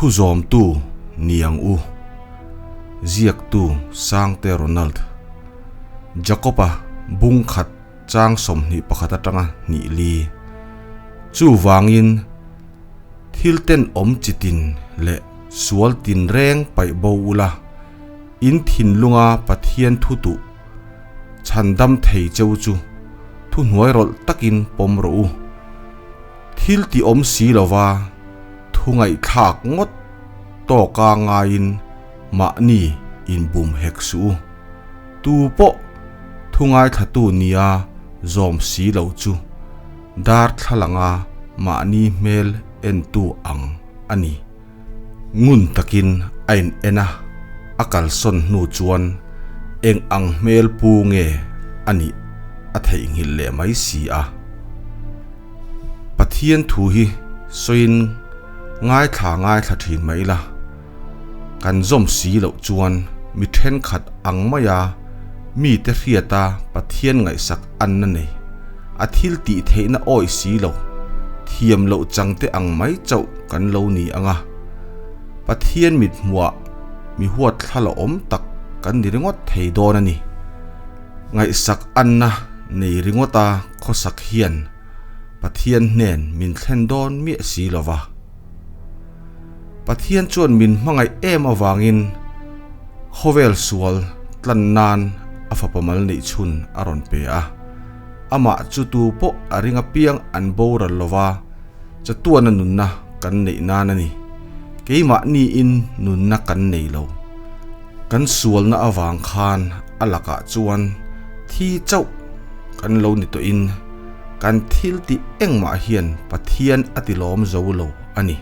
Thu zawmtu ni ang u. Ziaktu Sangte Ronald. Jakob-a bung khat chang 21 atanga hnih li. Chuvangin thil tenawm chitin leh sual tinreng paih bo ula, in thinlunga Pathian thu tuh chhandam thei cheu chu thuhnuai rawlh takin pawm rawh u. Thil ti awm si lova thu ngaihthlak ngawt tawka ngaiin mahni inbum hek suh u. Tu pawh thu ngaithlatu nia zawm si lo chu darthlalanga mahni hmel entu ang a ni. Ngun takin a in en a, a kalsawn hnu chuan eng ang hmel pu nge a nih a theihnghilh leh mai si a. Pathian thu hi sawiin ngaithla ngaithla thin mai ila, kan zawm si loh chuan mi thenkhat ang maia mite hriata Pathian ngaihsak anna nei, a thil tih theihna awih si lo, thiam loh changte ang mai chauh kan lo ni ang a. Pathian mit hmuah mi huat thla la awm tak kan ni ringawt thei dawn a ni. Ngaihsak anna nei ringawta khawsak hian Pathian hnen min thlen dawn miah si lo va. Pathian chuan min hmangaih em avangin khawvel sual tlan nan a fapa mal neih chhun a rawn pe a. Amah chu tu pawh a ring apiang an boral lo va, chatuana nunna kan neih nan a ni. Keimahniin nunna kan nei lo. Kan sualna avang khan a lakah chuan thi chauh kan lo ni tawhin kan thil tih engmah hian Pathian a ti lawm zo lo a ni.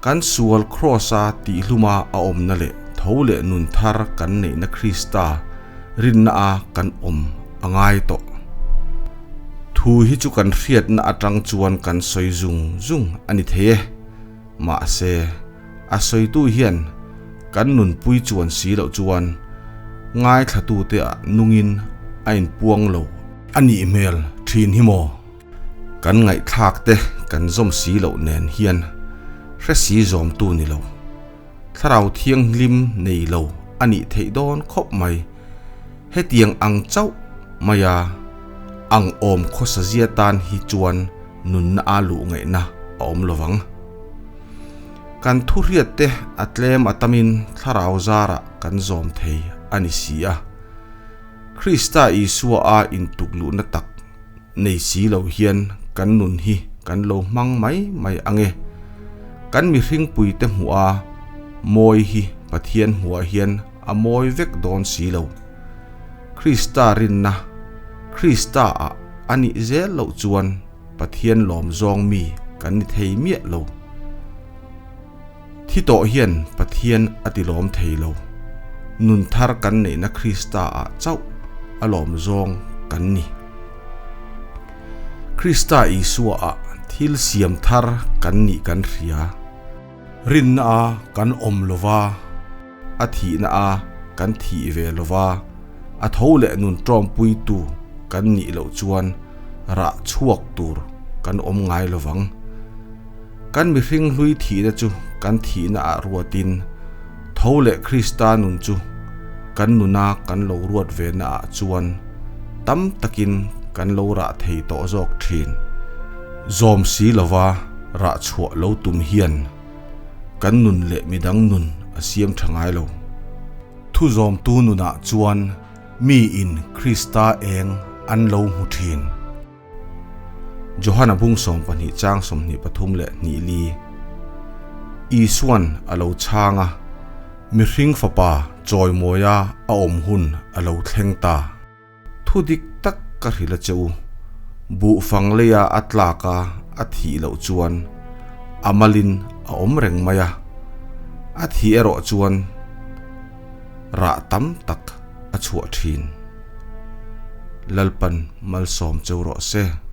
Kan sual Kraws-a tihluma a awmna leh tho leh nun thar kan neihna Krista rinna-a kan awm a ngai tawh. Thu hi chu kan hriatna atang chuan kan sawi zung zung a ni thei e. Mahse, a sawitu hian kan nunpui chuan si loh chuan ngaithlatute ah nungin a inpuang lo a nih hmel thin hi maw? Kan ngaihthlak te kan zawm si loh nen hian hre si zawmtu ni lo, thlarau thianghlim nei lo a nih theih dawn khawp mai. Hetiang ang chauh maia ang awm khawsa zia tan hi chuan nunna a luh ngaihna a awm lo vang. Kan thuhriat te a tlem a tamin thlarau zarah kan zawm thei a ni si a. Krista Isua a intukluhna tak nei si lo hian kan nun hi kan lo hmang mai mai ang e. Kan mihringpui te hmuh a mawi hi Pathian hmuhah hian a mawi vek dawn si lo. Krista rinna, Krista ah a nih zel loh chuan Pathian lawm zawng mi kan ni thei miah lo. Thi tawh hian Pathian a ti lawm thei lo. Nun thar kan neihna Krista ah chauh a lawm zawng kan ni. Krista Isua ah thil siam thar kan nih kan hria. Rinna a kan awm lo va, a thihna a kan thih ve lo va, a tho leh nun tawmpuitu kan nih loh chuan rah chhuak tur kan awm ngai lo vang. Kan mihring hlui thihna chu kan thihna ah ruatin, tho leh Krista nun chu kan nuna kan lo ruat ve na ah chuan tam takin kan lo rah thei tawh zawk thin. Zawm si lova rah chhuah lo tum hian kan nun leh midang nun a siam tha ngai lo. Thu zawmtu nunah chuan mi in Krista eng an lo hmu thin. Johana bung 12 chang 23 leh hnih li Isuan a lo chhang a, mihring fapa chawimawia a awm hun a lo thleng ta. Thu dik tak ka hrilh a che u, buhfang leia a tlak a a thih loh chuan a malin a awm reng mai a, a thih erawh chuan rah tam tak a chhuah thin. Lalpan malsawm cheu rawh se.